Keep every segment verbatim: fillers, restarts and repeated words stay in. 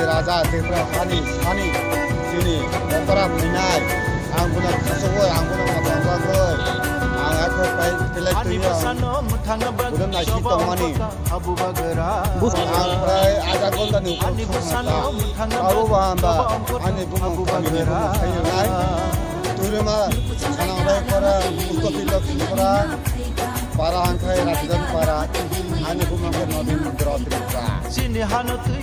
Raja Tripura sani, sani, sini, okra phainai, ang bono khasogoi, ang bono mathang bagoi, ang akhor pai, pelai tuyo, bono naisi tongmani. Ang prai aja gonda ni ukor songmata. Abo ba hamba, ani bumung kami ni bumung khainai. Turima, sanang bai kora, usto pilok kora. Para hangkhai Rajidan para, ani bumung khe Nobin Mundra Tripura.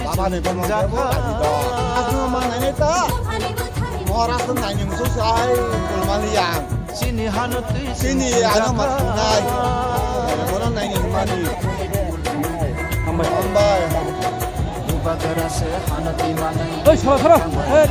Baba ni bumung khe bo Rajidan. Asma manai ta. Maharashtra naini musu sai kulmani yang. Chini ano mas nai. Mono naini mani. Hambai. Hambai. Oi, sara, sara. Hei.